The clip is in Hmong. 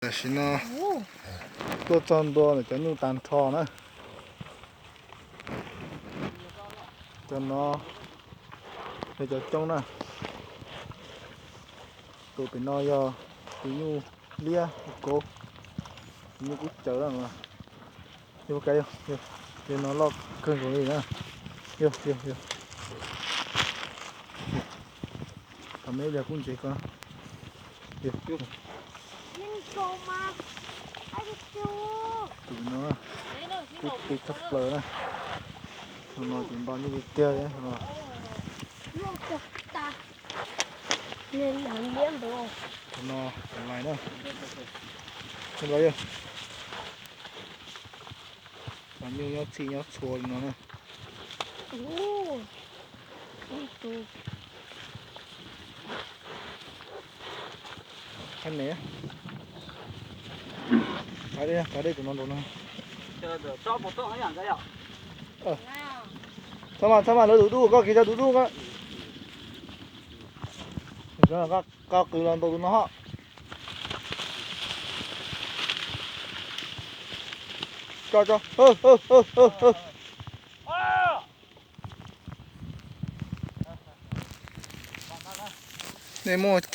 Tam sim no tuaj txog ntua ntawm cov nyuj tag nrho na. Cov no yog cov coob na. Tus pem no yog tus nyuj liab tus kauv, tus nyuj kub caws na. Yog, yog no loj kawg nkaus li na. Yog, yog, yog. Thaum me ib pliag kub ntsev ko. Yog, yog. Tus no kub ti tshaj plaws na. Tus no ces nto nyuj tiag tiag li no. Tus no tus lais na. Tus no yog cov nyuj nyob txhij nyob txhua li no na. Qhab ne. Kav dej, kav dej tus no rau no. Txhob mas, txhob mas, lawv tus dub, koj kiv cov tus dub ko. Koj qws los ntaus tus no ho. Tso, tso. Nej muaj cab